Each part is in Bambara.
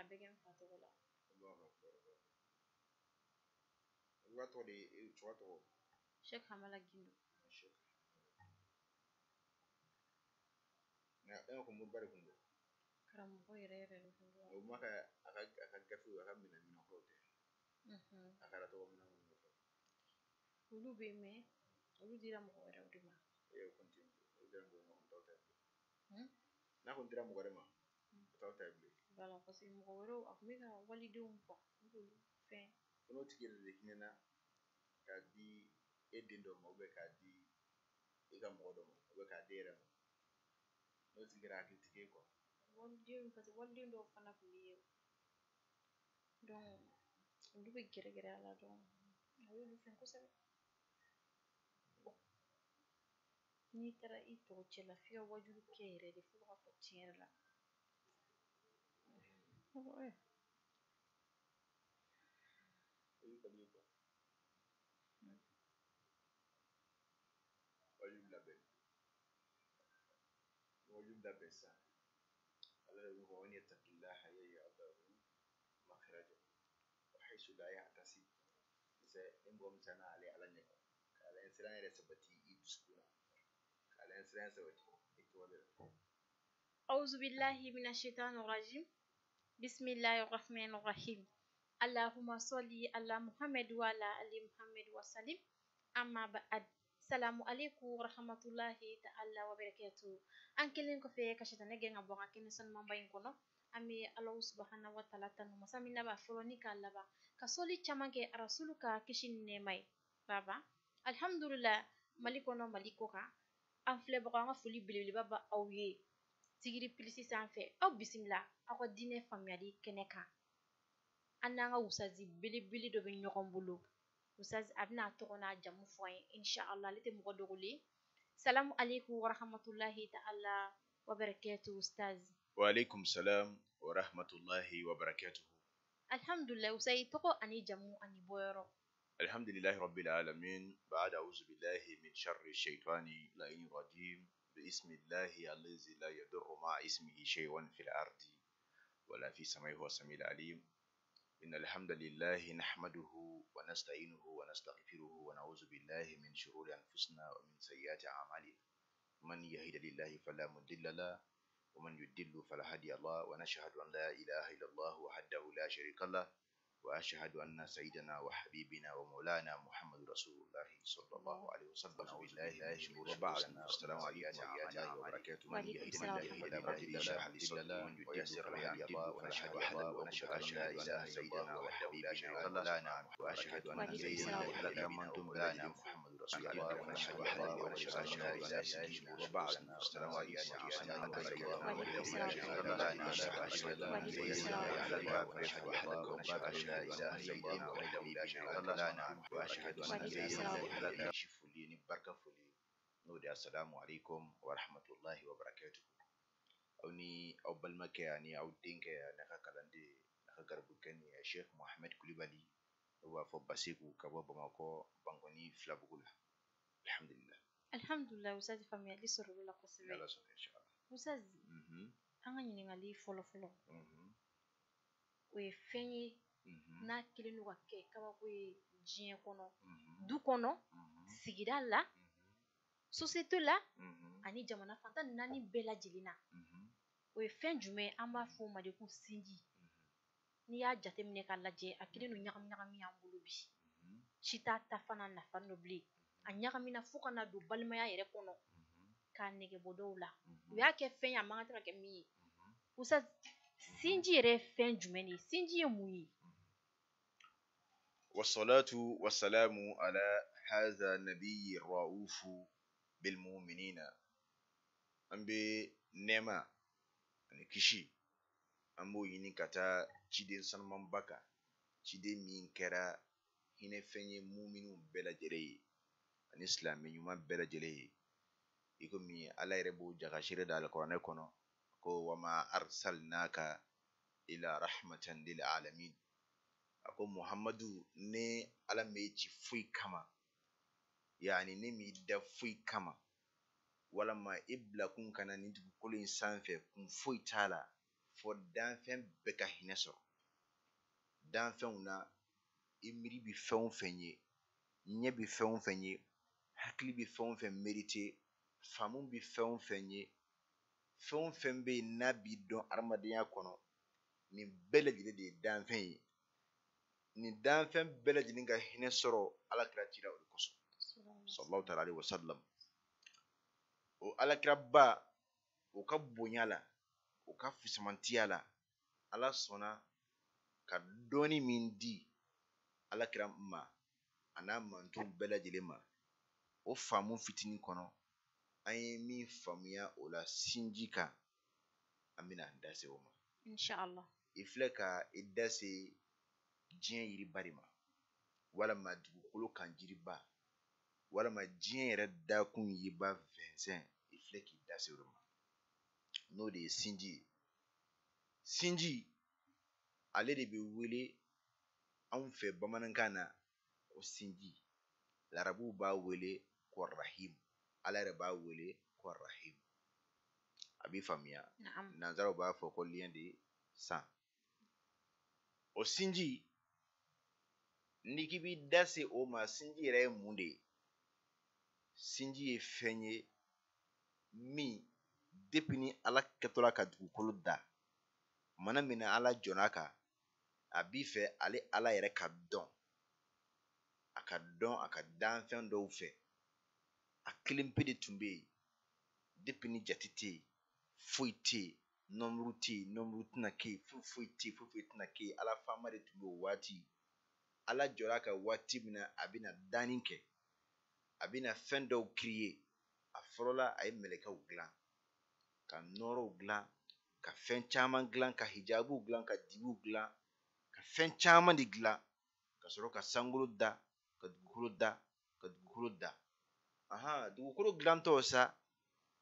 bɛɛ kɛ n fa tɔgɔ la. I tɔgɔ de ye cɛkɔrɔba tɔgɔ? Sheikh Hamala Gindo. Nka e ko moriba de kun don? Karamɔgɔ yɛrɛ yɛrɛ de kun don. O ma ka a ka gafew, a ka minɛnkɔrɔw tɛ? A kɛra tɔgɔ minɛn minnu fɛ. Olu bɛ yen, mais olu dira mɔgɔ wɛrɛw de ma. E y'o continue, olu dira mɔgɔ wɛrɛ ma, o t'aw ta ye bilen. N'a kun dira mɔgɔ wɛrɛ ma, o t'aw ta ye bilen. Voilà, parce que mɔgɔ wɛrɛw, a kun bɛ ka walidenw quoi, u b'olu fɛn. Fo n'o tigi yɛrɛ de hinɛna k'a di e den dɔ ma, ou bien k'a di e ka mɔgɔ dɔ ma, ou bien k'a di e yɛrɛ ma, n'o tigi kɛra hakilitigi ye quoi. Waliden, parce que waliden dɔw fana tun bɛ yen, donc olu bɛ gɛrɛgɛrɛ a la, donc a y'olu fɛn kosɛbɛ. N'i taara i tɔgɔ cɛ la, f'i ka wajulu kɛ yɛrɛ de, fo k'a fɔ tiɲɛ yɛrɛ la. O ka di ye quoi. Wajulu labɛn, wajulu labɛn sisan. Ala de ko wa man yattaqillaha yaj'al lahu makhraja wa haythu la yahtasib. Sɛ ni mɔgɔ min siranna ale Ala ɲɛ quoi, ka Ala ɲɛsiran yɛrɛ sabati i dusukun na, ka Ala ɲɛsiran sabati i tɔgɔ de la. أعوذ بالله من الشيطان الرجيم، بسم الله الرحمن الرحيم، اللهم صل على محمد وعلى آل محمد وسلم، أما بعد، salamu alaikum warahmatullahi ta'ala wa barakatuh. An kelen kɔfɛ ka sitanɛ gɛn ka bɔ an ka kɛnɛ sanumanba in kɔnɔ, an bɛ Alahu subahana wa taala tanu, masa min n'a b'a fɔlɔ ni k'a laban, ka sɔli caman kɛ arasulu ka kisi ni nɛɛma ye. Baba, alhamdulillah, Mali kɔnɔ, Mali kɔ kan, an filɛbagaw, an ka foli belebeleba b'aw aw ye Tigiri Plus sanfɛ. Aw bisimila aw ka diinɛ faamuyali kɛnɛ kan. An n'an ka usazi belebele dɔ bɛ ɲɔgɔn bolo. Usazi, a bɛna a tɔgɔ n'a jamu fɔ an ye inshallah, ale tɛ mɔgɔ dogolen. Salamu alaikum warahmatullahi ta'ala wa barakatuh, ustaz. Wa alaikum salam wa rahmatullahi wa barakatuh. Alhamdulillah, ustaz, tɔgɔ ani jamu ani bɔyɔrɔ? Alhamdulillahi rabbil alamin. Ba'da a'udhu billahi min sharri shaytani la'in rajim. Bismillahi allazi la yadurru ma'a ismihi shay'un fil ardi wala fi samai huwa samil alim. إن الحمد لله نحمده ونستعينه ونستغفره ونعوذ بالله من شرور أنفسنا ومن سيئات أعمالنا، من يهد الله فلا مضل له ومن يضلل فلا هادي له، ونشهد أن لا إله إلا الله وحده لا شريك له، وأشهد أن سيدنا وحبيبنا ومولانا محمد رسول الله صلى الله عليه وسلم. أعوذ بالله من شرور أنفسنا. السلام عليكم ورحمة الله وبركاته. من وعليكم يهد السلام الله ورحمة فلا الله. مضل له ويسر له الله، ونشهد أن لا إله إلا الله وحده لا شريك له، وأشهد أن وعليكم سيدنا السلام ورحمة الله. وحبيبنا ومولانا محمد رسول الله، ونشهد أن لا إله إلا الله وبعد. السلام عليكم ورحمة الله وبركاته. وعليكم السلام ورحمة الله. وعليكم السلام ورحمة الله. وعليكم السلام ورحمة الله. Foli ni barika foli n'o de ye, assalamu alaikum wa rahmatullahi wa barakatuh. Aw ni aw balimakɛ ani aw denkɛ ani a ka kalanden a ka garibukɛ ni ye Sheikh Mohamed Kulibali, n'o b'a fɔ Baseku, ka bɔ Bamakɔ Bankɔni Filabugu la. Alhamdulillah. Alhamdulillah, ustaz, faamuyali sɔrɔla la Ni kosɛbɛ. Ala sɔnna, inshallah. Ustaz, an ka ɲininkali fɔlɔ fɔlɔ, o ye fɛn ye n'a kɛlen don ka kɛ kabako ye diɲɛ kɔnɔ, du kɔnɔ, sigida la, société la, ani jamana fantan naani bɛɛ lajɛlen na. O ye fɛn jumɛn ye? An b'a fɔ o ma de ko sinji. N'i y'a jateminɛ k'a lajɛ, a kɛlen don ɲagami ɲagami y'an bolo bi. Si t'a ta fana nafa dɔ bilen, a ɲagamina fo ka na don balimaya yɛrɛ kɔnɔ, k'a nege bɔ dɔw la. U y'a kɛ fɛn ye a man kan tɛ ka kɛ min ye. Usa, sinji yɛrɛ ye fɛn jumɛn de ye? Sinji ye mun ye? والصلاة والسلام على هذا النبي الرؤوف بالمؤمنين. An bɛ nɛɛma ani kisi, an b'o ɲini ka taa ciden sanumanba kan, ciden min kɛra hinɛfɛn ye muminw bɛɛ lajɛlen ye ani silamɛ ɲuman bɛɛ lajɛlen ye, i komi Ala yɛrɛ b'o jaga seere da alikuranɛ kɔnɔ ko wama arsalnaka ila rahmatan lil alamin. A ko Muhammadu, ne Ala m'e ci foyi kama, yani ne m'i da foyi kama, walama e bila kun kana nin dugukolo in sanfɛ kun foyi t'a la. Fɔ danfɛn bɛɛ ka hinɛ sɔrɔ. Danfɛnw na, i miiri bɛ fɛn o fɛn ye, ɲɛ bɛ fɛn o fɛn ye, hakili bɛ fɛn o fɛn mérité, faamu bɛ fɛn o fɛn ye, fɛn o fɛn bɛ yen n'a b'i dɔn adamadenya kɔnɔ, nin bɛɛ lajɛlen de ye danfɛn ye. Nin danfɛn bɛɛ lajɛlen ka hinɛ sɔrɔ Ala kira cira o de kosɔn. Sallallahu ta'ala alaihi wa sallam. O Ala kiraba, o ka bonya la, o ka fisamantiya la, Ala sɔnna ka dɔɔni min di Ala kira ma a n'a mantonw bɛɛ lajɛlen ma, o faamu fitinin kɔnɔ, an ye min faamuya o la sinji kan, an bɛna an da se o ma. Inshallah. I filɛ ka i da se diɲɛ yiriba de ma, walama dugukolo kan jiriba, walama diɲɛ yɛrɛ dakun yiriba fɛnsɛn, i filɛ k'i da se o de ma. N'o de ye sinji ye. Sinji, ale de bɛ wele anw fɛ bamanankan na ko sinji. Larabuw b'a wele ko rahim, Ala yɛrɛ b'a wele ko rahim. A b'i faamuya. Nanzaraw b'a fɔ ko lien de sang. O sinji, n'i k'i b'i da se o ma, sinji yɛrɛ ye mun de ye? Sinji ye fɛn ye min depuis ni Ala kɛtɔla ka dugukolo da, mana min na Ala jɔn'a kan, a b'i fɛ ale Ala yɛrɛ ka dɔn, a ka dɔn a ka danfɛn dɔw fɛ. A kelen pe de tun bɛ yen depuis ni jate tɛ yen, foyi tɛ yen, nombre tɛ yen, nombre tɛna kɛ yen, foyi foyi tɛ yen, foyi foyi tɛna kɛ yen. Ala faama de tun bɛ o waati. Ala jɔra a kan waati min na a bɛna danni kɛ, a bɛna fɛn dɔw créer. A fɔlɔla a ye mɛlɛkɛw dilan, ka nɔɔrɔw dilan, ka fɛn caman dilan, ka hijabuw dilan, ka dibiw dilan, ka fɛn caman de dilan, ka sɔrɔ ka sankolo da, ka dugukolo da, ka dugukolo da. Ahan, dugukolo dilantɔ sa,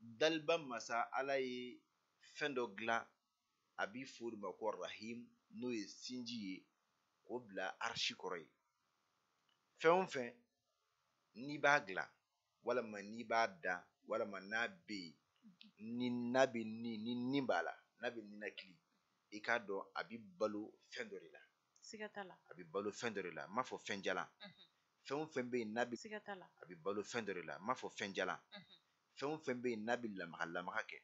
daliba masa Ala ye fɛn dɔ dilan, a b'i fo o de ma ko rahim, n'o ye sinji ye, k'o bila arisi kɔrɔ ye. Fɛn o fɛn n'i b'a dilan, walama n'i b'a dan, walama n'a bɛ yen, ni n'a bɛ ni, ni ni b'a la, n'a bɛ ninakili, i k'a dɔn a bɛ balo fɛn dɔ de la. Siga t'a la. A bɛ balo fɛn dɔ de la. N m'a fɔ fɛn jalan. Fɛn o fɛn bɛ yen n'a bɛ, Siga t'a la. a bɛ balo fɛn dɔ de la. N m'a fɔ fɛn jalan. Fɛn o fɛn bɛ yen n'a bɛ lamaga lamaga kɛ,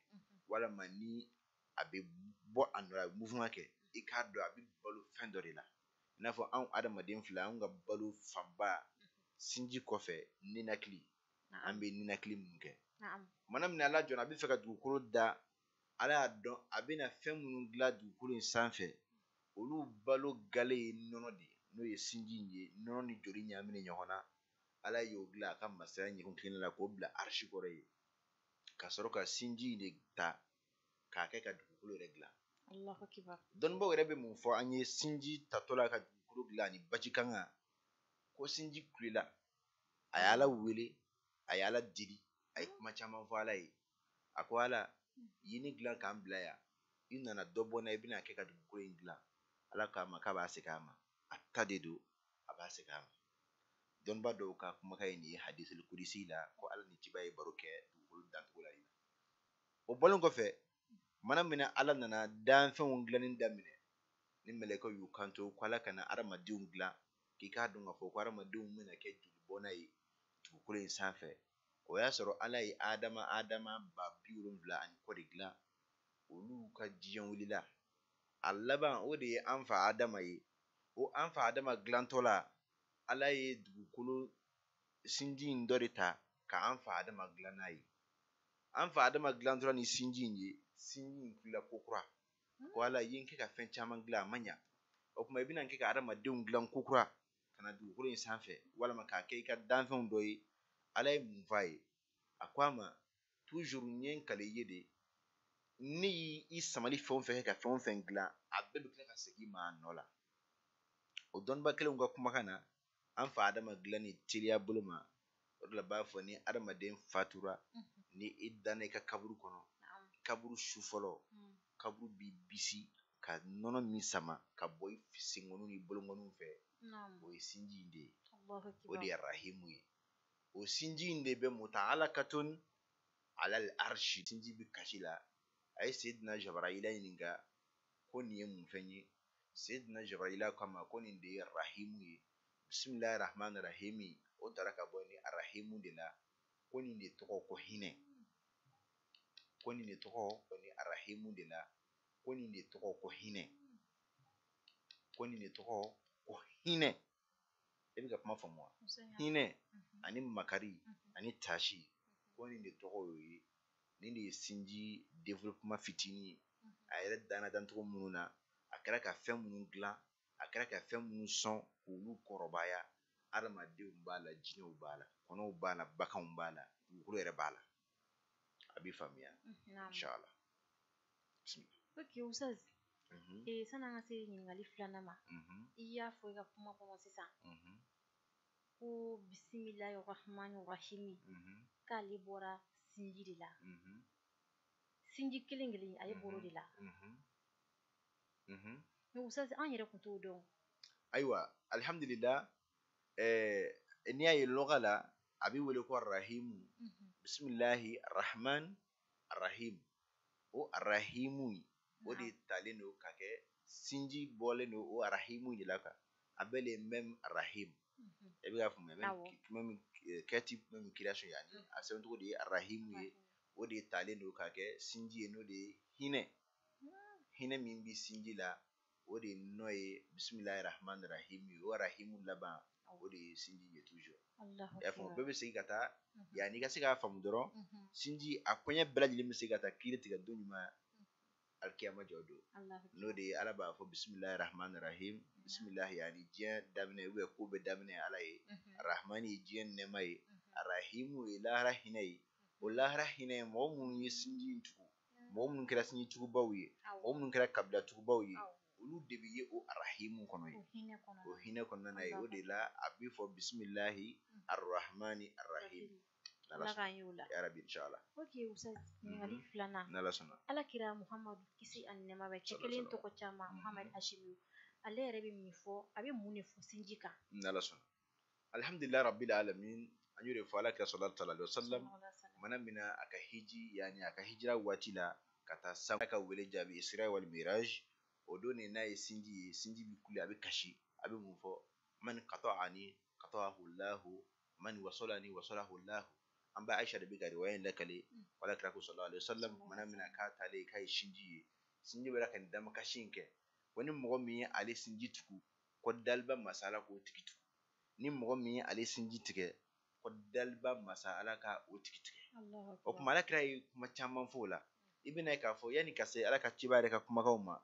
walama ni a bɛ bɔ a nɔ la, a bɛ mouvement kɛ, i k'a dɔn a bɛ balo fɛn dɔ de la. I n'a fɔ anw adamaden filɛ, anw ka balo fanba sinji kɔfɛ ninakili, an bɛ ninakili mun kɛ. Mana min Ala jɔnna, a bɛ fɛ ka dugukolo da, Ala y'a dɔn a bɛna fɛn minnu dilan dugukolo in sanfɛ, olu balo gale ye nɔnɔ de ye, n'o ye sinji in ye, nɔnɔ ni joli ɲagaminen ɲɔgɔn na. Ala y'o dilan a ka masaya ɲɛkun kelen la k'o bila arisi kɔrɔ ye, ka sɔrɔ ka sinji in de ta k'a kɛ ka dugukolo yɛrɛ dilan. Allahu akbar. Dɔnnibaaw yɛrɛ bɛ mun fɔ an ye sinji tatɔ la ka dugukolo dilan ani baji kan, ko sinji kulela, a ye Ala wele, a ye Ala deli, a ye kuma caman fɔ Ala ye. A ko Ala, i ye ne dilan k'an bila yan, i nana dɔ bɔ n na, i bɛna kɛ ka dugukolo in dilan. Ala k'a ma k'a b'a segin a ma, a ta de don, a b'a segin a ma. Dɔnnibaa dɔw ka kumakan ye nin ye hadisul kudusi la, ko Ala ni ciba ye baro kɛ dugukolo dancogo la. O bɔlen kɔfɛ, mana min na Ala nana danfɛnw dilanni daminɛ, ni mɛlɛkɛw y'u kanto ko Ala kana adamadenw dilan, k'i k'a dɔn k'a fɔ ko adamadenw bɛna kɛ jolibɔnna ye dugukolo in sanfɛ. O y'a sɔrɔ Ala ye Adama 700 ani kɔ de dilan, olu ka diɲɛ wulila. A laban o de ye an fa Adama ye. O an fa Adama dilantɔ la, Ala ye dugukolo sinji in dɔ de ta ka an fa Adama dilan n'a ye. An fa Adama dilantɔla ni sinji in ye, sinji in kulila ko kura. Ko Ala ye n kɛ ka fɛn caman dilan, a ma ɲa. O tuma i bɛna n kɛ ka adamadenw dilan ko kura ka na dugukolo in sanfɛ, walama k'a kɛ i ka danfɛnw dɔ ye. Ala ye mun f'a ye? A ko a ma, toujours n ye n kale i ye de, ne y'i samali fɛn o fɛn kɛ ka fɛn o fɛn dilan, a bɛɛ bɛ tila ka segin i ma a nɔ la. O dɔnniba kelenw ka kumakan na, an fa Adama dilanni teliya bolo ma, o de la b'a fɔ ni adamaden fatura, ni i danna i ka kaburu kɔnɔ, kaburu su fɔlɔ, kaburu b'i bisi ka nɔnɔ min sama ka bɔ i senkɔniw ni bolokɔniw fɛ, o ye sinji in de ye. O de ye rahimu ye. O sinji in de bɛ mutaalakatun alal arshi. Sinji bɛ kasi la. A ye Seydina Jabarayila ɲininka Ko nin ye mun fɛn ye? Seydina Jabrayila k'a ma ko nin de ye rahimu ye. Bisimilahi rahmani rahimi, o taara ka bɔ ni arahimu de la. Ko nin de tɔgɔ ko hinɛ. Ko nin de tɔgɔ ni arahimu de la. Ko nin de tɔgɔ ko hinɛ. Ko nin de tɔgɔ ko hinɛ. E bɛ ka kuma faamu wa? Hinɛ ani makari ani taasi, ko nin de tɔgɔ y'o ye. Nin de ye sinji développement fitinin ye. A yɛrɛ danna dancogo minnu na, a kɛra ka fɛn minnu dilan, a kɛra ka fɛn minnu sɔn k'olu kɔrɔbaya. Adamadenw b'a la, jinɛw b'a la, kɔnɔw b'a la, baganw b'a la, dugukolo yɛrɛ b'a la. A b'i faamuya inshallah. Bismillah. Ok Oustaz, sani an ka se ɲininkali filanan ma, i y'a fɔ i ka kuma kɔnɔ sisan ko bisimilahi rahmani rahimi k'ale bɔra sinji de la. Sinji kelen kelen ale bɔr'o de la. Mais Oustaz, an yɛrɛ kun t'o dɔn. Ayiwa, alhamdulillah, n'i y'a ye lɔgɔ la, a bɛ wele ko rahimu. Bisimilahi rahman rahim. O rahimu, o de talen don ka kɛ sinji bɔlen don o rahimu de la kan. A bɛɛ le même rahim. E bɛ k'a faamuya? Même kɛti, même création, yani a sɛbɛn cogo de ye rahimu ye. O de talen don ka kɛ sinji ye, n'o de ye hinɛ. Hinɛ min bɛ sinji la, o de nɔ ye bisimilahi rahman rahim ye. O rahimu laban, o de ye sinji ye toujours. I y'a faamu? Bɛɛ bɛ segin ka taa, yanni i ka se k'a faamu dɔrɔn, sinji a koɲɛ bɛɛ lajɛlen bɛ se ka taa kiiri tigɛ don jumɛn? Alikiyama jɔ don. N'o de ye Ala b'a fɔ bisimilahi rahman rahim. Bisimilahi yani diɲɛ daminɛ ou bien ko bɛɛ daminɛ Ala ye. Rahmani ye diɲɛ nɛɛma ye, rahimu ye lahara hinɛ ye. O lahara hinɛ ye, mɔgɔ minnu ye sinji in tugu, mɔgɔ minnu kɛra sinji tugubaw ye, mɔgɔ minnu kɛra kabila tugubaw ye, olu de bɛ ye o arahimu kɔnɔ ye, o hinɛ kɔnɔna ye. O de la a bɛ fɔ bisimilahi arrahmani arrahim. Ala k'an y'o la. Ya Rabbi, inshallah. Ok Oustaz, ɲininkali filanan. N'Ala sɔnna. Ala kira Muhamadu, kisi ani nɛɛma bɛ cɛ kelen tɔgɔ caman, Muhamad Hashimi, ale yɛrɛ bɛ min fɔ, a bɛ mun de fɔ sinji kan? N'Ala sɔnna. Alhamdulillah rabbil alamin. An y'o de fɔ, Ala kira sallallahu alaihi wasallam mana min na a ka hiji, yani a ka hijira waati la ka taa san ka wele jaabi, Isra wal Miraj, o don de n'a ye sinji ye, sinji bɛ kule, a bɛ kasi, a bɛ mun fɔ? Man qata'ani qata'ahu Allahu, man wasalani wasalahu Allahu. An ba Aisha de bɛ ka riwaya in lakale. Wala kira ko sallallahu alaihi wasallam mana min na k'a taalen k'a ye sinji ye, sinji bɛra ka nin damakasi in kɛ, ko ni mɔgɔ min ye ale sinji tugu, ko daliba masala k'o tigi tugu. Ni mɔgɔ min ye ale sinji tigɛ, ko daliba masa Ala ka o tigi tigɛ. O tuma Ala kira ye kuma caman fɔ o la. I bɛna ye k'a fɔ yanni ka se Ala ka ciba yɛrɛ ka kumakanw ma,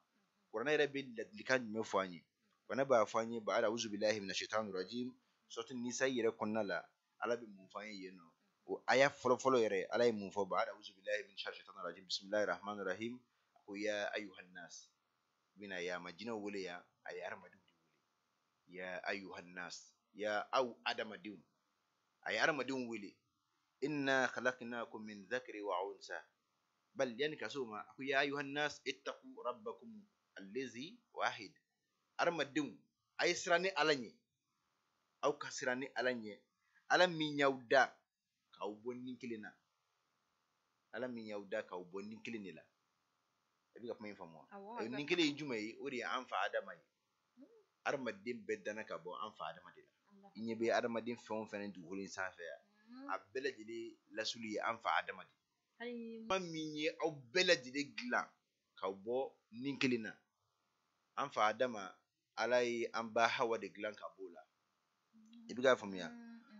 kuranɛ yɛrɛ bɛ ladilikan jumɛn fɔ an ye? Kuranɛ b'a fɔ an ye ba'ala auzu billahi minash shaitani rajim, suratu Nisa yɛrɛ kɔnɔna la, Ala bɛ mun fɔ an ye yen nɔ? O aya fɔlɔfɔlɔ yɛrɛ, Ala ye mun fɔ? Ba'ala auzu billahi minash shaitani rajim, bismillahir rahmanir rahim. A ko ya ayyuhan nas. Bɛna ya ma jinɛw wele yan, a ye hadamadenw de wele. Ya ayyuhan nas, ya aw adamadenw, a ye hadamadenw wele. Inna khalaqnakum min dhakari wa unsa. Bal yani ka so ma, a ko ya ayyuhan nas ittaqu rabbakum allazi wahid. Hadamadenw, a ye siran ni Ala ɲɛ, aw ka siran ni Ala ɲɛ, Ala min y'aw da k'aw bɔ nin kelen na, Ala min y'aw da k'aw bɔ nin kelen de la. I bɛ ka kuma in faamu wa? Nin kelen ye jumɛn ye? O de ye an fa Adama ye. Adamaden bɛɛ danna ka bɔ an fa Adama de la. I ɲɛ bɛ adamaden fɛn o fɛn dugukolo in sanfɛ yan, a bɛɛ lajɛlen lasuli ye an fa Adama de. Kuma min ye aw bɛɛ lajɛlen dilan k'aw bɔ nin kelen na, an fa Adama, Ala ye an ba Hawa de dilan ka b'o la. I bɛ k'a faamuya?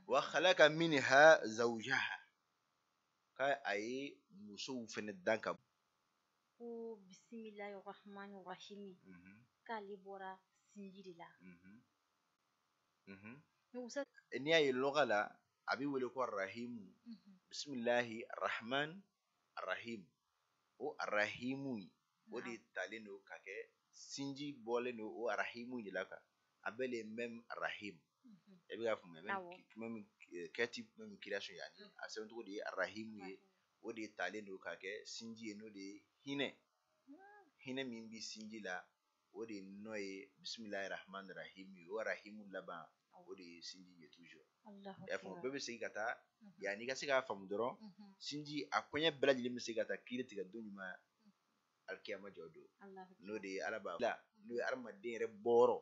Wa khalaqa minha zawjaha, k'a a ye musow fɛnɛ dan ka ko bisimilahi rahmani rahimi k'ale bɔra sinji de la. N'i y'a ye lɔgɔ la, a bɛ wele ko rahimu. Bisimilahi rahman rahim. O rahimu, o de talen don ka kɛ sinji bɔlen don o rahimu de la kan. A bɛɛ le même rahim. E bɛ k'a faamuya? Même kɛti, même création, yani a sɛbɛn cogo de ye rahimu ye. O de talen don ka kɛ sinji ye, n'o de ye hinɛ. Hinɛ min bɛ sinji la, o de nɔ ye bisimilahi rahmani rahim ye. O rahimu laban, o de ye sinji ye toujours. I y'a faamu? Bɛɛ bɛ segin ka taa, yanni i ka se k'a faamu dɔrɔn, sinji a koɲɛ bɛɛ lajɛlen bɛ se ka taa kiiri tigɛ don jumɛn? alikiyama jɔ don n'o de ye ala b'a la n'o ye adamaden yɛrɛ bɔyɔrɔ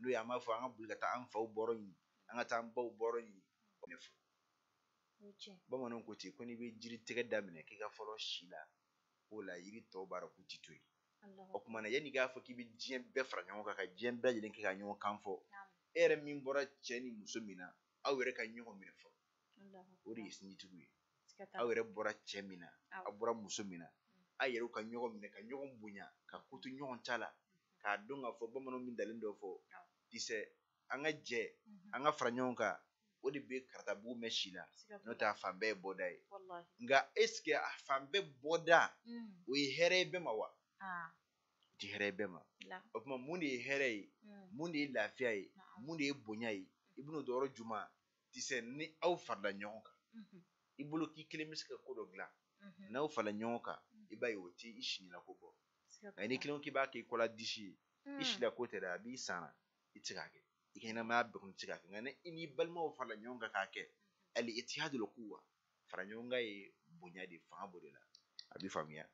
n'o ye an b'a fɔ an ka boli ka taa an faw bɔyɔrɔ ɲini an ka taa an baw bɔyɔrɔ ɲini ne fɔ bamananw ko ten ko n'i bɛ jiri tigɛ daminɛ k'i ka fɔlɔ si la k'o la yiri tɔw b'a dɔn k'u ti to yen o tuma na yanni i k'a fɔ k'i bɛ diɲɛ bɛɛ fara ɲɔgɔn kan ka diɲɛ bɛɛ lajɛlen kɛ ka ɲɔgɔn kan fɔ e yɛrɛ min bɔra cɛ ni muso min na aw yɛrɛ ka ɲɔgɔn minɛ fɔlɔ o de ye sinjitugu ye aw yɛrɛ bɔra cɛ min na aw bɔra muso min na aw yɛrɛw ka ɲɔgɔn minɛ ka ɲɔgɔn bonya ka ko to ɲɔgɔn ta la k'a dɔn k'a fɔ bamananw min dalen dɔ fɔ tisɛ an ka jɛ an ka fara ɲɔgɔn kan o de bɛ karatabugu mɛn si la n'o tɛ a fan bɛɛ ye bɔda ye nka est-ce que a fan bɛɛ bɔda o ye hɛrɛ ye bɛɛ ma wa o tɛ hɛrɛ ye bɛɛ ma o tuma mun de ye hɛrɛ ye mun de ye lafiya ye mun de ye bonya ye i bɛn'o dɔn yɔrɔ jumɛn tisɛ ni aw farala ɲɔgɔn kan i bolo k'i kelen bɛ se ka ko dɔ dilan n'aw farala ɲɔgɔn kan i b'a ye o t'i siɲɛna ko bɔ nka n'i kelen k'i b'a kɛ i kɔla disi ye i sila ko tɛ dɛ a b'i san i tɛ se k'a kɛ i ka ɲɛnamaya bɛɛ kɔnɔ i tɛ se k'a kɛ nka ni i n'i balimaw farala ɲɔgɔn kan k'a kɛ al ittihadul quwwa fara ɲɔgɔn kan ye bonya de fanga b'o de la a bɛ faamuya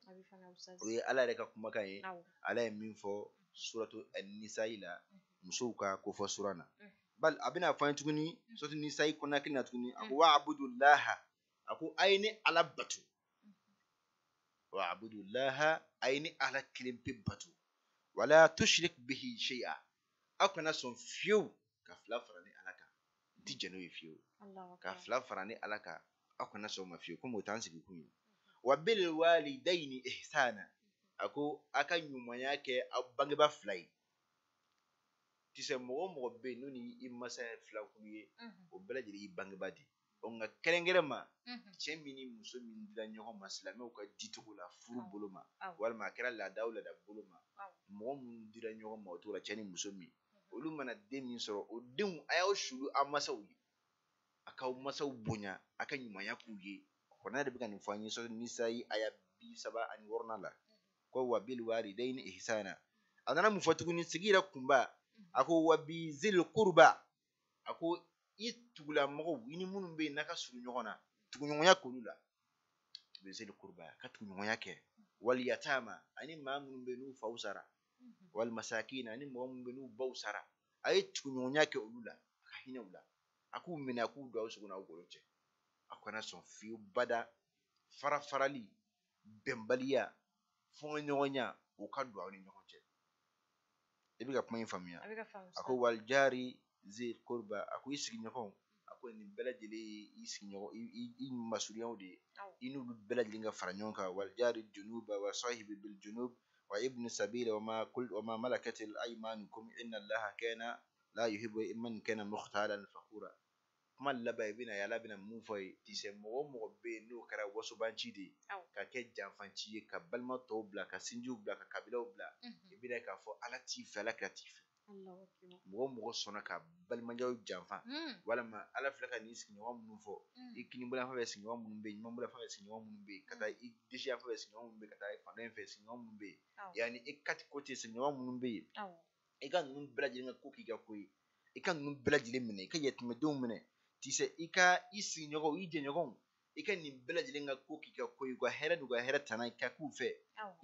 o ye ala yɛrɛ ka kumakan ye ala ye min fɔ suratu nisayi la musow ka kofɔ sura na bal a bɛna fɔ an ye tuguni suratu nisayi kɔnɔna kelen na tuguni a ko wa abudullaha a ko a ye ne ala bato wa abudullaha a ye ne ala kelen pe bato wala tushrik bihi shay'a aw kana sɔn fiyewu ka fila fara ni ala kan n ti jɛn n'o ye fiyewu ka fila fara ni ala kan aw kana sɔn o ma fiyewu komi o t'an sigi kun ye wa bil walidayni ihsana a ko a ka ɲumanya kɛ aw bangebaa fila ye tisɛ mɔgɔ o mɔgɔ bɛ yen n'o ni i masa ye filankulu ye o bɛɛ lajɛlen y'i bangebaa de ye ɔ nka kɛrɛnkɛrɛn ma cɛ min ni muso min dira ɲɔgɔn ma silamɛw ka dicogo la furu bolo ma walima a kɛra laada o laada bolo ma mɔgɔ minnu dira ɲɔgɔn ma o cogo la cɛ ni muso min olu mana den min sɔrɔ o denw a y'aw sulu aw masaw ye a k'aw masaw bonya a ka ɲumanya k'u ye kuranɛ de bɛ ka nin fɔ an ye sɔrɔ nisayi aya 36nan la ko wa bil walidayni ihsana a nana mun fɔ tuguni sigi yɛrɛ kunba a ko wa bi zil qurba a ko i tugulamɔgɔw i ni minnu bɛ yen n'a ka surun ɲɔgɔn na tuguɲɔgɔnya k'olu la bi zil qurba ka tuguɲɔgɔnya kɛ wal yatama ani maa minnu bɛ yen n'u faw sara wal masakin ani mɔgɔ minnu bɛ yen n'u baw sara a ye tuguɲɔgɔnya kɛ olu la a ka hinɛ u la a k'u minɛ a k'u don aw sogo n'aw golo cɛ a kana sɔn fiyewu bada fara farali bɛnbaliya fɔɲɔgɔnya o ka don aw ni ɲɔgɔn cɛ i bɛ ka kuma in faamuya a ko wal jari zil qurba a ko i sigiɲɔgɔnw a ko nin bɛɛ lajɛlen ye i sigiɲɔgɔn i masurunyaw de ye i n'olu bɛɛ lajɛlen ka fara ɲɔgɔn kan wal jari junuba wa sahibi bil junub wa ibnu sabila wa ma kul wa ma malakat al aymanukum inna allaha kana la yuhibbu man kana mukhtalan fakhura kuma laban i bɛna ye ala bɛna mun fɔ ye tisɛ mɔgɔ o mɔgɔ bɛ yen n'o kɛra wasobanci de ye ka kɛ janfanci ye ka balima tɔw bila ka sinjiw bila ka kabilaw bila i bɛna k'a fɔ ala t'i fɛ ala kira t'i fɛ mɔgɔ o mɔgɔ sɔnna ka balimajaw janfa walima ala filɛ ka nin sigiɲɔgɔn minnu fɔ i kinibolo fɛ sigiɲɔgɔn minnu bɛ yen ɲumanbolo fɛ sigiɲɔgɔn minnu bɛ yen ka taa i disi yan fɛ sigiɲɔgɔn minnu bɛ yen ka taa fan dɔ in fɛ sigiɲɔgɔn minnu bɛ yen yanni i kati ko ten sigiɲɔgɔn minnu bɛ yen i ka ninnu bɛɛ lajɛlen ka ko k'i ka ko ye i ka ninnu bɛɛ lajɛlen minɛ i ka yatimɛdenw minɛ tisɛ i ka i sigiɲɔgɔnw i jɛɲɔgɔnw i ka nin bɛɛ lajɛlen ka ko k'i ka ko ye u ka hɛrɛ n'u ka hɛrɛ tana i ka k'u fɛ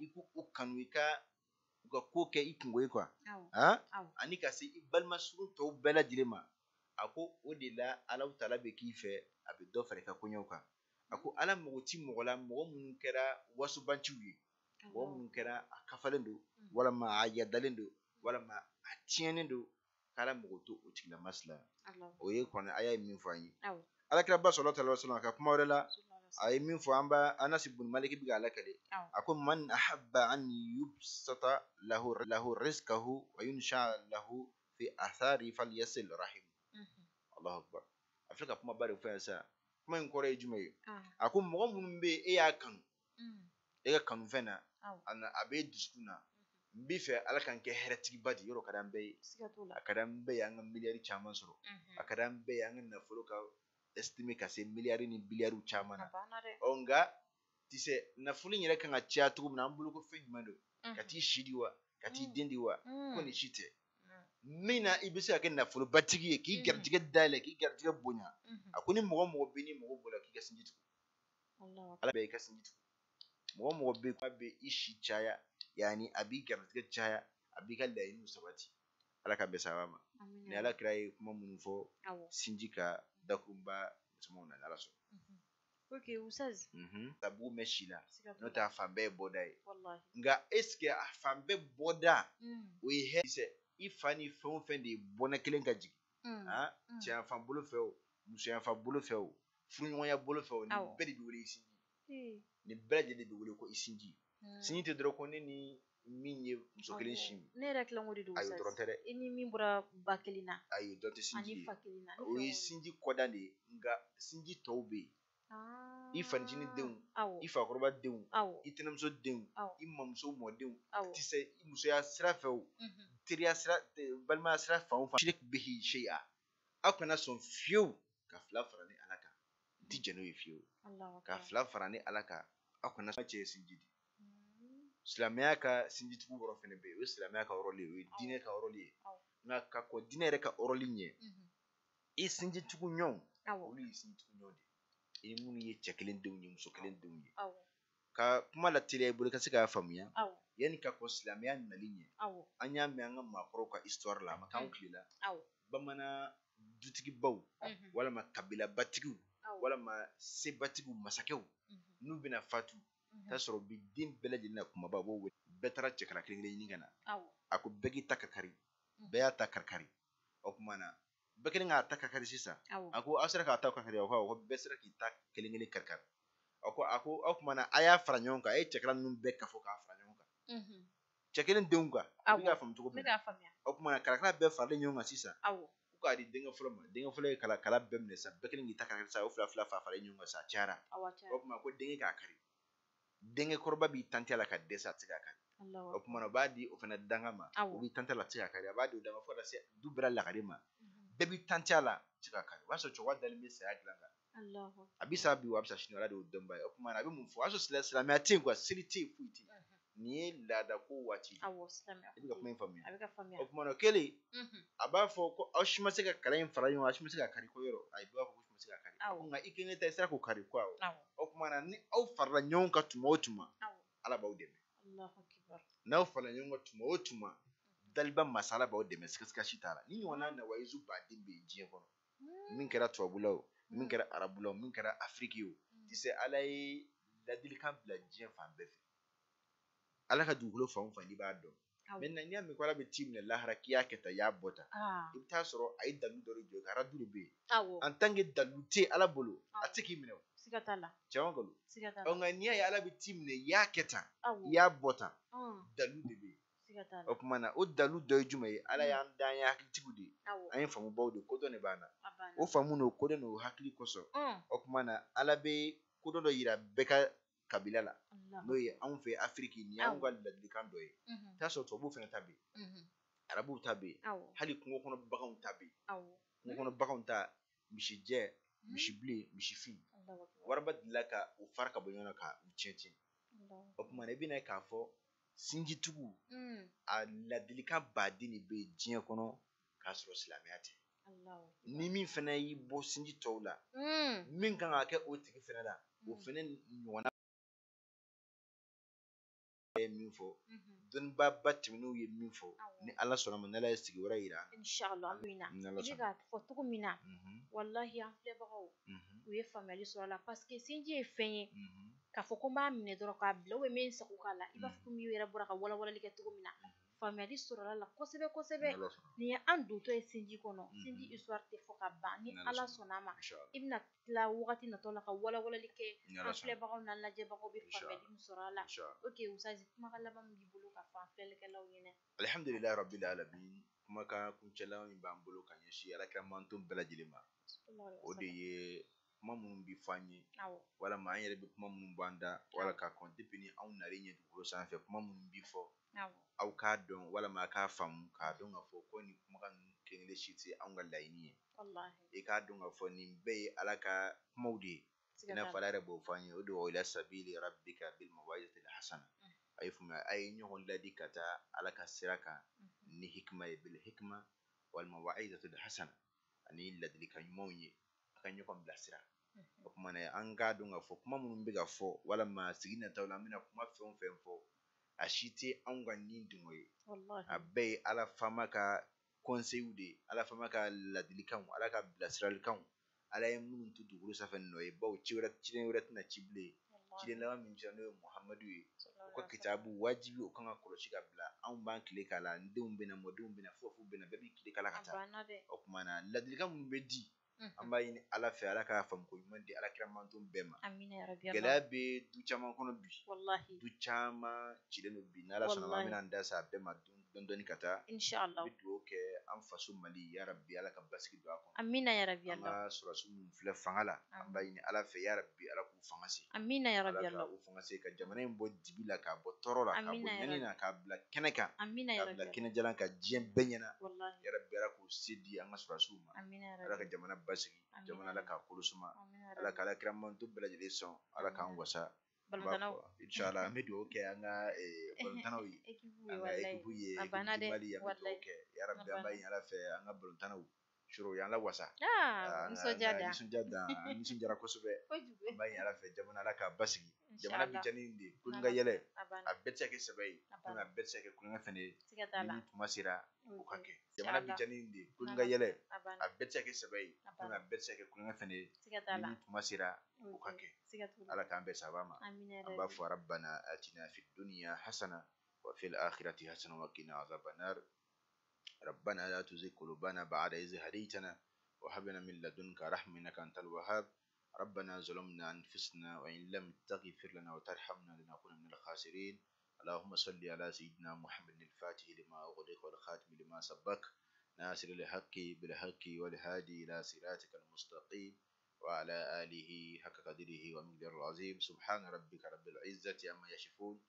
i k'u kanu i ka u ka ko kɛ i kungo ye quoi ani ka se i balima surun tɔw bɛɛ lajɛlen ma a ko o de la Alahu taala bɛ k'i fɛ a bɛ dɔ fara i ka koɲɛw kan a ko ala mago ti mɔgɔ la mɔgɔ minnu kɛra wasobanciw ye mɔgɔ minnu kɛra a kafalen don walima a yadalen don walima a tiɲɛnen don k'ala mago t'o o tigilama sila o ye kɔni aya ye min fɔ an ye alakiraba sallallahu alaihi wasallam a ka kuma wɛrɛ la a ye min fɔ an b'a Anas ibn Malik bɛ k'a lakale a ko man ahabba an yubsata lahu rizqahu wa yunsha lahu fi athari falyasil rahim Allahu akbar a filɛ ka kumaba de fɔ yan sisan kuma in kɔrɔ ye jumɛn ye a ko mɔgɔ minnu bɛ yen e y'a kanu e ka kanufɛn na a b'e dusukun na n b'i fɛ ala ka n kɛ hɛrɛtigiba de yɔrɔ ka d'an bɛɛ ye a ka d'an bɛɛ ye an ka miliyari caman sɔrɔ a ka d'an bɛɛ ye an ka nafolo ka estimé ka se miliyari ni biliyariw caman na ɔ nka tisɛ nafolo in yɛrɛ kan ka caya cogo min na an bolo ko fɛn jumɛn don ka t'i si di wa ka t'i den di wa ko nin si tɛ min na i bɛ se ka kɛ nafolobatigi ye k'i garijɛgɛ dayɛlɛ k'i garijɛgɛ bonya a ko ni mɔgɔ mɔgɔ bɛ ni mɔgɔ bɔra k'i ka sinji tugu ala bɛɛ i ka sinji tugu Mɔgɔ mɔgɔ bɛ yen bɛ i si caya, yani a b'i garijɛgɛ caya, a b'i ka laɲiniw sabati. Ala ka bɛn sababa ma. Ni Ala kira ye kuma minnu fɔ sinji ka dakurunba musomanw na, Ala sɔnna. Ok, Oustaz. Tabugu mɛn si la, n'o tɛ a fan bɛɛ ye bɔda ye. Nka est ce que a fan bɛɛ bɔda o ye hɛrɛ? I fa ni fɛn o fɛn de ye bɔnɛ kelen ka jigin, cɛyanfan bolo fɛ o, musoyanfan bolo fɛ o, furuɲɔgɔnya bolo fɛ o, nin bɛɛ de bɛ wele i sinji. Nin bɛɛ lajɛlen de bɛ wele ko i sinji. Sinji tɛ dɔrɔn ko ne ni min ye muso kelen sin. Ne yɛrɛ tilanko de don. Ayi, o dɔrɔn tɛ dɛ. I ni min bɔra ba kelen na. Ayi, o dɔrɔn tɛ sinji ye. Ani fa kelen na. O ye sinji kɔdan de ye, nka sinji tɔw bɛ yen. I fanicinin denw, i fakɔrɔba denw, i tɛnɛmuso denw, i mamuso mɔdenw, ti se i musoya sira fɛ o, teriya sira, balimaya sira fan o fan. Shirik bihi shay'a, aw kana sɔn fiyewu ka fila fara ni Ala kan. N ti jɛn n'o ye fiyewu. Ka fila fara ni Ala kan, aw kana cɛ ye sinji di. Silamɛya ka sinjitigiw yɔrɔ fɛnɛ bɛ yen, o ye silamɛya ka yɔrɔ le ye, o ye diinɛ ka yɔrɔ le ye. Nka ka kɔn diinɛ yɛrɛ ka yɔrɔ ɲɛ, i sinjitigiw ɲɔgɔn, olu ye sinjitigiw ɲɔgɔn de ye. I ni minnu ye cɛ kelen denw ye, muso kelen denw ye. Ka kuma lateliya i bolo i ka se k'a faamuya. Yanni ka kɔn silamɛya nali ɲɛ, an y'a mɛn an ka maakɔrɔw ka histoire la, a ma k'anw tile la. Bamanan dutigibaw, walima kabilabatigiw, walima sebatigiw, masakɛw, n'u bɛna fatu, t'a sɔrɔ bi den bɛɛ lajɛlen na kumaba b'o wele. Bɛɛ taara cɛkala kelen kelen ɲini ka na. A ko bɛɛ k'i ta kakari. Bɛɛ y'a ta kakari. O tuma na bɛɛ kelen k'a ta kakari sisan. A ko aw sera k'a ta kakari, a ko bɛɛ sera k'i ta kelen kelen karikari. A ko aw tuma na a y'a fara ɲɔgɔn kan, a ye cɛkala ninnu bɛɛ kafo k'a fara ɲɔgɔn kan. Cɛ kelen denw kan. I bɛ k'a faamu cogo min na. O tuma na kalakala bɛɛ faralen ɲɔgɔn kan sisan. Ko k'a di denkɛ fɔlɔ ma, denkɛ fɔlɔ ye kala bɛɛ minɛ sisan, bɛɛ kelen k'i ta karikari sisan, o fila fila fa faralen ɲɔgɔn kan sisan, a cayara. O tuma ko denkɛ k'a kari. Denkɛ kɔrɔba b'i tanti a la ka dɛsɛ, a tɛ se k'a kari. O tuma na o b'a di o fana danga ma, o b'i tanti a la, a tɛ se k'a kari. A b'a di o danga fo ka taa se du bɛɛ lagare ma. Bɛɛ b'i tanti a la, a tɛ se k'a kari. O b'a sɔrɔ cɛkɔrɔba dalen bɛ saya dilan kan. A bɛ sa bi wa a bɛ sa sini, Ala de y'o dɔnba ye. O tuma na a bɛ mun fɔ? O y'a sɔrɔ silamɛya tɛ yen quoi, seli tɛ yen, foyi tɛ yen. Nin ye laada ko waati. I bɛ ka kuma in faamuya. O tuma na o kɛlen, a b'a fɔ ko aw si ma se ka kala in fara ɲɔgɔn kan, aw si ma se ka kari ko yɔrɔ. Ayi, bɛɛ b'a fɔ ko si ma se ka kari. Nka i kelen ta i sera k'o kari ko awɔ. O tuma na ni aw farala ɲɔgɔn kan tuma o tuma, Ala b'aw dɛmɛ. N'aw farala ɲɔgɔn kan tuma o tuma, daliba masa Ala b'aw dɛmɛ, sigasiga si t'a la. Ni ɲɔgɔnna nawayizu baden bɛ yen diɲɛ kɔnɔ. Min kɛra tubabula o, min kɛra arabula o, min kɛra Afiriki o, ti se Ala ye ladilikan bila diɲɛ fan bɛɛ fɛ. Ala ka dugukolo fan o fan n'i b'a dɔn. Maintenant n'i y'a mɛn ko Ala bɛ t'i minɛ lahara k'i y'a kɛ tan, i y'a bɔ tan, i bɛ taa sɔrɔ a ye dalilu dɔ de jɔ, ka radu de bɛ yen. En tant que dalilu tɛ Ala bolo, a tɛ se k'i minɛ o. Siga t'a la. Tiɲɛ wa nkalon? Siga t'a la. Nka n'i y'a ye Ala bɛ t'i minɛ, i y'a kɛ tan, i y'a bɔ tan, dalilu de bɛ yen. O tuma na o dalilu dɔ ye jumɛn ye? Ala y'an dan, an ye hakilitigiw de ye, an ye faamubaw de ye, kodɔn de b'an na. O faamu n'o kodɔn n'o hakili kosɔn, o tuma na Ala bɛ kodɔn dɔ yira bɛɛ ka kabila la, n'o ye anw fɛ Afiriki, nin y'anw ka ladilikan dɔ ye. I t'a sɔrɔ tubabuw fana ta bɛ yen, arabuw ta bɛ yen, hali kungo kɔnɔ baganw ta bɛ yen. Kungo kɔnɔ baganw ta, misijɛ, misibilen, misifin, waraba delila ka u fara ka bɔ ɲɔgɔn na ka u tiɲɛ tiɲɛ. O tuma na i bɛna ye k'a fɔ sinjitigiw, a ladilikan baden de bɛ yen diɲɛ kɔnɔ k'a sɔrɔ silamɛya tɛ. Ni min fana y'i bɔ sinji tɔw la, min kan ka kɛ o tigi fana la, o fana ɲɔgɔnna ye min fɔ, dɔnnibaaba tɛmɛnenw ye min fɔ, ni Ala sɔnna ma, n'Ala ye sigi wɛrɛ yira. Inshallah, an bɛ na. I bɛ k'a fɔ cogo min na, walahi an filɛbagaw, u ye faamuyali sɔrɔ a la, parce que sinji ye fɛn ye, k'a fɔ ko n b'a minɛ dɔrɔn k'a bila, ou bien n bɛ n sago k'a la, i b'a fɔ komi i yɛrɛ bɔra ka walawalali kɛ cogo min na, faamuyali sɔrɔla la kosɛbɛ kosɛbɛ. Nin ye an dontɔ ye sinji kɔnɔ, sinji histoire tɛ fɔ ka ban. Ni Ala sɔnna a ma, i bɛna tila wagati natɔ la ka walawalali kɛ, an filɛbagaw n'an lajɛbagaw bɛ faamuyali min sɔrɔ a la. Ok, Ustaz, kumakan laban min b'i bolo ka fɔ an filɛlikɛlaw ɲɛna? Alhamdulilayi rabbil alamin. Kumakan kuncɛlan min b'an bolo ka ɲɛsin Alakira manton bɛɛ lajɛlen ma, o de ye kuma minnu bɛ fɔ an ye, walima an yɛrɛ bɛ kuma minnu bɔ an da, wala ka kɔn depuis ni anw nalen ɲɛ dugukolo sanfɛ, kuma minnu bɛ fɔ, aw k'a dɔn walima a k'a faamu k'a dɔn k'a fɔ ko nin kumakan ninnu kelen kelen si tɛ anw ka laɲini ye. I k'a dɔn k'a fɔ nin bɛɛ ye Ala ka kumaw de ye. I n'a fɔ Ala yɛrɛ b'o fɔ an ye, o de ila sabili rabbika bil mawaizatil hasana. A ye faamuya, a ye ɲɔgɔn ladi ka taa Ala ka sira kan ni hikima ye, bil hikma wal mawaizatil hasana, ani ladilikan ɲumanw ye, a ka ɲɔgɔn bilasira. O tuma na an k'a dɔn k'a fɔ kuma minnu bɛ ka fɔ walima sigi nataw la an bɛna kuma fɛn o fɛn fɔ, a si tɛ anw ka nin dungɔ ye. A bɛɛ ye Ala faama ka conseil de ye, Ala faama ka ladilikanw, Ala ka bilasiralikanw, Ala ye minnu to dugukolo sanfɛ nɔ ye, bawo ci wɛrɛ, ciden wɛrɛ tɛna ci bilen. Ciden laban min cira n'o ye Muhamadu ye, o ka kitabu wajibi o kan ka kɔlɔsi ka bila. Anw b'an tile k'a la, n denw bɛna, mɔdenw bɛna, fo fo bɛna, bɛɛ b'i tile k'a la ka taa. O tuma na ladilikan minnu bɛ di, an b'a ɲini Ala fɛ, Ala k'a faamuko ɲuman di Ala kira mantɔn bɛɛ ma. Gɛlɛya bɛ du caman kɔnɔ bi, du caman cilen don bi, n'Ala sɔnna an bɛna an da se a bɛɛ ma dɔɔni dɔɔni ka taa. Inshallah. N bɛ dugawu kɛ an faso Mali, ya Rabbi, Ala ka basigi don a kɔnɔ. Amina ya Rabbi. An ka sɔrɔdasi minnu filɛ fanga la, an b'a ɲini Ala fɛ, ya Rabbi, Ala k'u fanga se. Amina ya Rabbi. Ala k'u fanga se ka jamana in bɔ dibi la, k'a bɔ tɔɔrɔ la, k'a bɔ ɲani na, k'a bila kɛnɛ kan. Amina ya Rabbi. K'a bila Rabbi. kɛnɛ jalan kan diɲɛ bɛɛ ɲɛna. Wallahi. Ya Rabbi, Ala k'u se di an ka sɔrɔdasiw ma. Amina ya Rabbi. Ala ka jamana basigi, jamana Ala k'a kolo suma. Ala ka Ala kira mantɔn bɛɛ lajɛlen sɔn, Ala k'an wasa. Balontannaw. Inshallah, an bɛ dugawu kɛ an ka balontannaw ye, an ka équipe ye, équipe du Mali, an bɛ dugawu kɛ ya Rabbi. An b'a ɲini Ala fɛ, an ka balontannaw suro y'an lawasa. Nisɔndiya dan, nisɔndiya dan, an nisɔndiyara kosɛbɛ. An b'a ɲini Ala fɛ, jamana Ala k'a basigi. Jamana bɛ diya ni de ye, kulonkɛ yɛlɛ, a bɛɛ tɛ se ka kɛ sɛbɛ ye, a bɛɛ tɛ se ka kɛ kulonkɛ fɛnɛ ye. Ni min tuma sera, o ka kɛ. Jamana bɛ diya ni de ye, kulonkɛ yɛlɛ, a bɛɛ tɛ se ka kɛ sɛbɛ ye, a bɛɛ tɛ se ka kɛ kulonkɛ fɛnɛ ye. Ni min tuma sera, o ka kɛ. Ala k'an bɛn sababa ma. An b'a fɔ rabbana atina fid dunya hasana wa fil akhirati hasana wa qina azaban nar. ربنا لا تزغ قلوبنا بعد إذ هديتنا وهب لنا من لدنك رحمة إنك أنت الوهاب. ربنا ظلمنا أنفسنا وإن لم تغفر لنا وترحمنا لنكون من الخاسرين. اللهم صل على سيدنا محمد الفاتح لما أغلق والخاتم لما سبق ناصر الحق بالحق والهادي إلى صراطك المستقيم وعلى آله حق قدره ومقداره العظيم. سبحان ربك رب العزة عما يصفون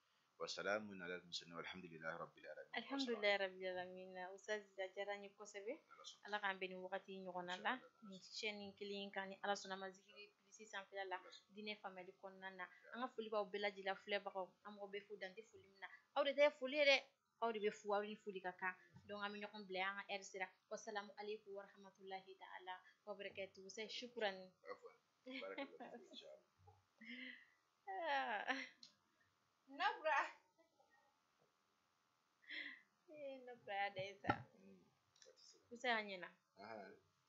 وسلام على المرسلين والحمد لله رب العالمين. Alhamdulilayi rabbil alamin. Ustaz, a diyara n ye kosɛbɛ. Ala k'an bɛn nin wagati ɲɔgɔnna la nin chaîne kelen kan, ni Ala sɔnna ma, Zikiri Plus sanfɛla la, diinɛ faamuyali kɔnɔna na. An ka foli b'aw bɛɛ lajɛlen filɛbagaw, an mɔgɔ bɛ fo dan tɛ foli min na. Aw de ta ye foli ye dɛ, aw de bɛ fo, aw ni foli ka kan. Donc an bɛ ɲɔgɔn bila an ka heure sera. Wasalamu aleykum warahmatulahi ta'ala wa barakatuhu. Sai shukran. Nabra. Nabra ya da sa. Kusa an ɲɛna.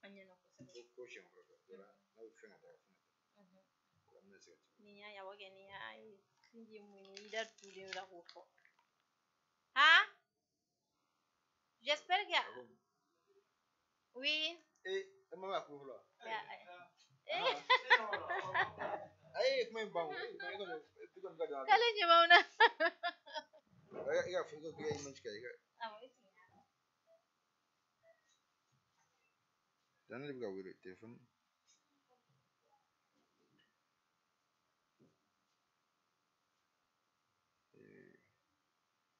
An ɲɛna kosɛbɛ. Ni y'a yawa kɛ, ni y'a ye sinji mun ye, i da tulen la k'o fɔ. Han? J'espère que oui. Eh, mama ko fɔlɔ. Ayi, kuma in ban o. I kɔni ka don. K'ale ɲɛ b'aw na. I ka fɔ i ka image kɛ i ka. Awɔ, i sigi. Dan ne bɛ ka wele téléphone.